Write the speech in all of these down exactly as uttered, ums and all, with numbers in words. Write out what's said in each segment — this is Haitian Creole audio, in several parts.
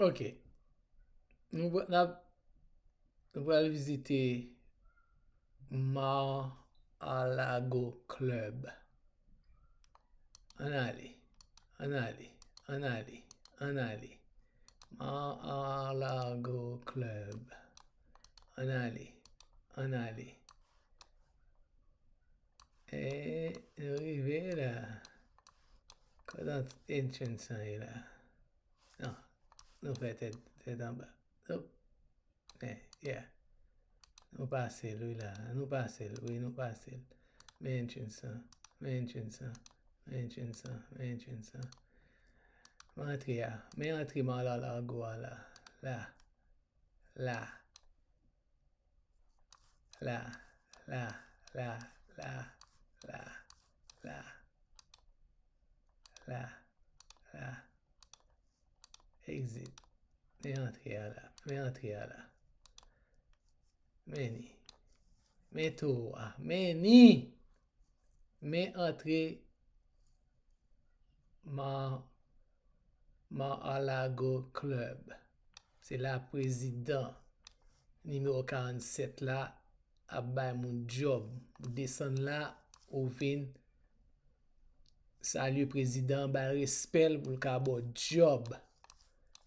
Ok. Nou pral, n ap, nou pral vizite Mar-a-Lago Club. Ann ale, ann ale, ann ale, ann ale. Mar-a-Lago Club. Ann ale, ann ale. E, nou rive la. Kote entrance an ye la? Non, nou fè tèt, tèt anba. Hop. Eh, yeah. Nou pase l, wi, la. Nou pase l, wi, nou pase l. Men entrance an, men entrance an, men entrance an, men entrance an. Men antre a, men antre Mar-a-Lago a la. La. La. La, la, la, la, la, la, la, la. Exit. Men antre a la, men antre a la. Men ni. Men tou a, men ni. Men antre Ma, Mar-a-Lago Club. Se la prezidan nimewo karannsèt la ap bay moun djòb. Ou desann la, ou vin salye prezidan, bay respè l pou l ka ba w djòb.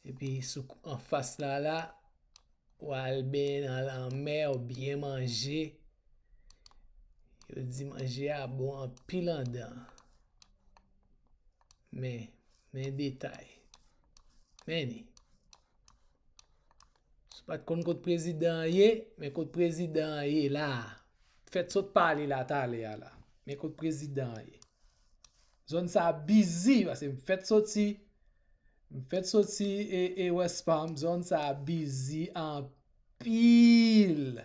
Epi sou anfas la la, w al benyen nan lanmè, w byen manje. Yo di manje a bon anpil andan. Men, men detay. Men ni. Si w pa t konn kot prezidan an ye, men kot prezidan an ye la. Fèt sot pale la talè a la. Men kot prezidan an ye. Zòn sa a bizi, paske m fèt soti, m fèt soti e, e West Palm, zòn sa a bizi anpil.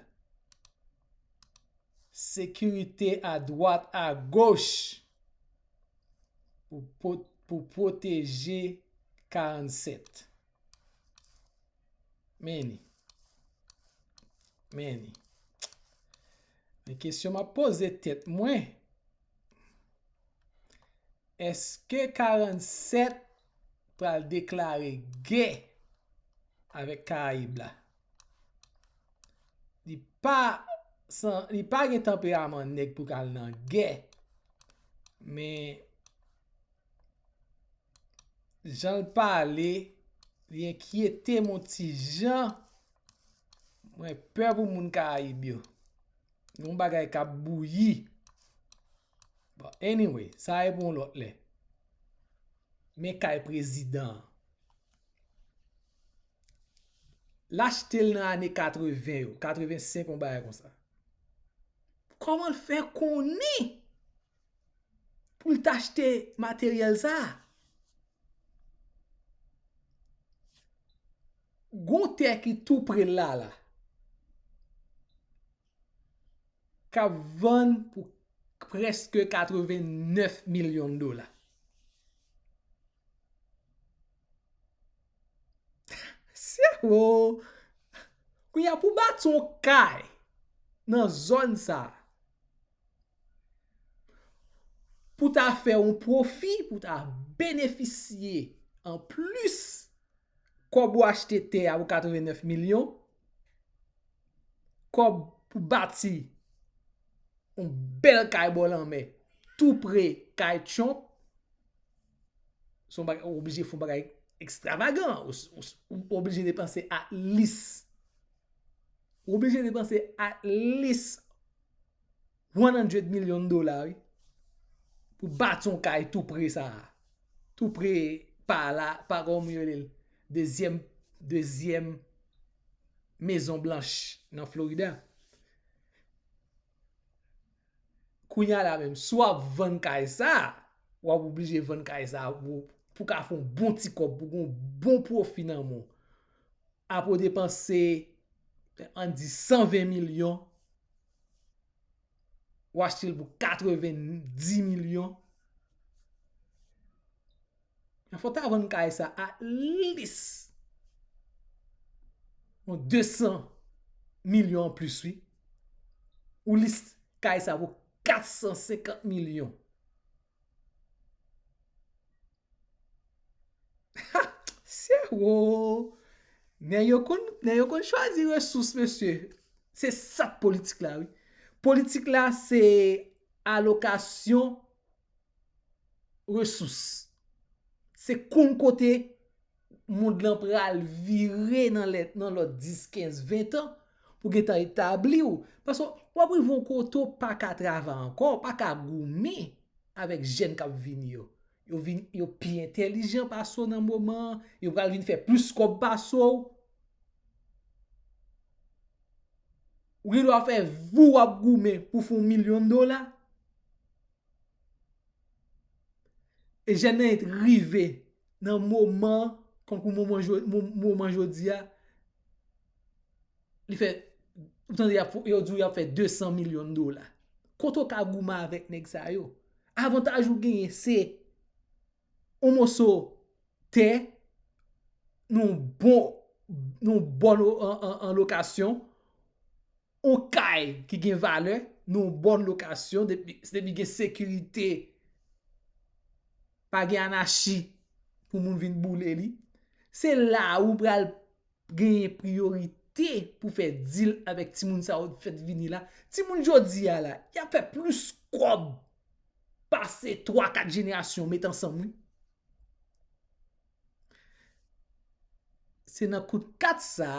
Sekirite adwat, agoch. Pou, pou, pou pwoteje karannsèt. Men ni. Men ni. Men kesyon m ap poze tèt mwen, èske karannsèt pral deklare gè avèk Karayib la? Li pa san, li pa gen tanperaman nèg pou k al nan gè, men jan l pale, li enkyete m yon ti jan. Mwen pè pou moun Karayib yo. Yon bagay k ap bouyi. Bon, anyway, sa e pou yon lòt lè. Men kay prezidan an. L achte l nan ane katreven yo, katrevensenk, yon bagay konsa. Kòman l fè konnen pou l t achte materyèl sa a? Gon tè ki tou pre l la la, k ap vann pou prèske katrevennèf milyon dola. Sèvo! Kounye a, pou bati yon kay nan zòn sa a, pou ta fè yon pwofi, pou ta benefisye anplis kòb ou achte tè a pou katrevennèf milyon, kòb pou bati yon bèl kay bò lanmè, tou pre kay Trump, se yon bagay, ou oblije fè yon bagay ekstravagan, ou, ou, ou oblije depanse at least, ou oblije depanse at least one hundred million dola, wi, pou bati yon kay tou pre sa a. Tou pre pa la, pa kòman yo rele l, dezyèm, dezyèm Mezon Blanch nan Florida. Kounye a la menm, si w ap vann kay sa, w ap oblije vann kay sa pou, pou ka fè yon bon ti kòb, pou gon bon pwofi nan men w. Apre w depanse, ann di, san ven milyon, w achte l pou katrevendis milyon. Fò w ta vann kay sa at least yon de san milyon anplis, wi. Ou list kay sa pou kat san senkant milyon. Ha! Sè Wo, nèg yo konn, nèg yo konn chwazi resous, mesye. Se sa k politik la, wi. Politik la, se alokasyon resous. Se konn kote mond lan pral vire nan lè, nan lòt dis, kenz, ven tan pou gentan etabli w. Paske w ap rive yon kote w pa ka travay ankò, w pa ka goumen avèk jèn k ap vini yo. Yo vin, yo pi entèlijan pase w nan moman an, yo pral vin fè plis kòb pase w. Ou gen dwa fè vi w ap goumen pou fè yon milyon dola. E jèn nan rive nan moman, konkou moman, jo- mo- moman jodi a, li fè, ou tande y ap, yo di w y ap fè de san milyon dola. Kote w ka goumen avèk nèg sa yo? Avantaj ou genyen se yon moso tè, nan yon bon, nan yon bon an, an, an lokasyon, yon kay ki gen valè, nan yon bon lokasyon, depi, depi gen sekirite, pa gen anachi pou moun vin boule li. Se la ou pral genyen priyorite pou fè dil avèk timoun sa yo fèt vini la. Timoun jodi a la, y ap fè plis kòb pase twa, kat jenerasyon met ansanm, wi. Se nan kout kat sa,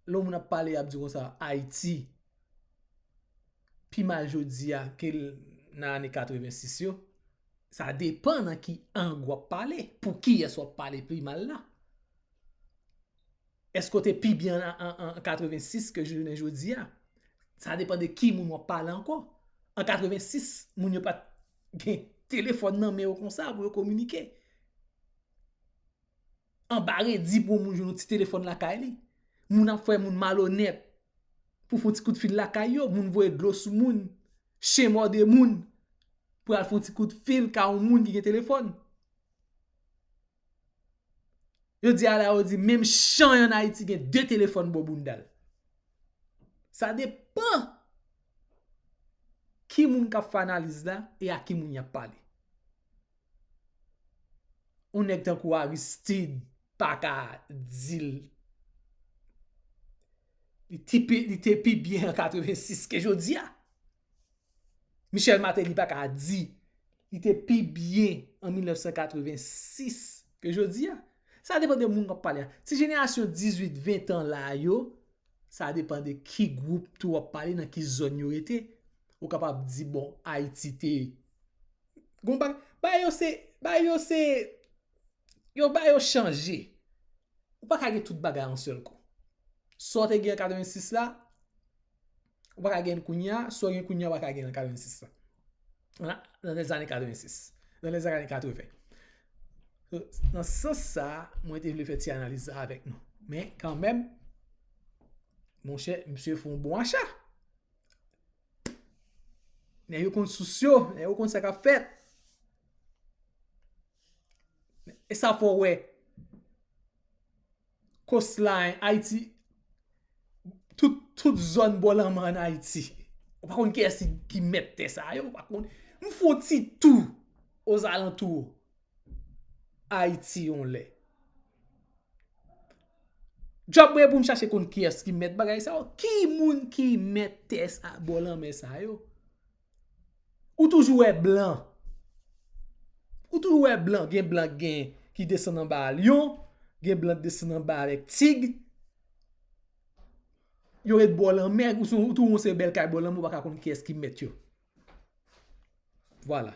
lè yon moun ap pale, y ap di konsa, Ayiti pi mal jodi a ke l nan ane katrevensis yo. Sa depann nan ki ang w ap pale, pou kiyès w ap pale pi mal la. Èske w te pi byen an, an, an katrevensis ke jounen jodi a? Sa depann de ki moun w ap pale ankò. An katrevensis, moun yo pa t gen telefòn nan men yo konsa pou yo kominike. Anba redi pou yon moun jwenn yon ti telefòn lakay li. Moun ap fè moun malonèt pou fè yon ti kout fil lakay yo. Moun voye dlo sou moun, chen mòde moun pou al fè yon ti kout fil ka yon moun ki gen telefòn. Yo di a la, yo di menm chan an Ayiti gen de telefòn bò bounda l. Sa depann ki moun k ap fè analiz la e a ki moun y ap pale. Yon nèg tankou Aristide pa ka di l, li te pi, li te pi byen an katrevensis ke jodi a. Michel Martelly pa ka di li te pi byen an mil nèf san katrevensis ke jodi a. Sa depann de moun k ap pale a. Ti jenerasyon dizuit, ven tan la yo, sa depann de ki gwoup tou w ap pale, nan ki zòn yo rete. Ou kapab di, bon, Ayiti te gon bagay, bagay yo se, bagay yo se, yo, bagay yo chanje. Ou pa ka gen tout bagay yon sèl kou. Sa w te gen an katrevensis la, ou pa ka gen l kounye a, sa w gen kounye a, ou pa ka gen l an katrevensis la. Nan, nan lèzane katrevensis, nan lèzane katreven. So, nan sans sa, mwen te vle fè ti analiz sa avèk nou. Men, kanmenm, monchè, misye fè yon bon acha. Nèg yo konn sous yo, nèg yo konn sa k ap fèt. E sa fè w wè coastline, Ayiti, tout, tout zòn bò lanmè ann Ayiti. Ou pa konn kiyès ki, ki mèt tè sa yo, ou pa konn. M fè yon ti tou ozalantou Ayiti yon lè. Djòb mwen pou m chache konn kiyès ki mèt bagay sa yo. Ki moun ki mèt tè sa, bò lanmè sa yo? Ou toujou wè blan. Ou toujou wè blan. Gen blan gen ki desann anba lyon, gen blan ki desann anba avèk tig. Yo ret bò lanmè, ou sou, ou tou yon se bèl kay bò lanmè, ou pa ka konn kiyès ki mèt yo. Vwala.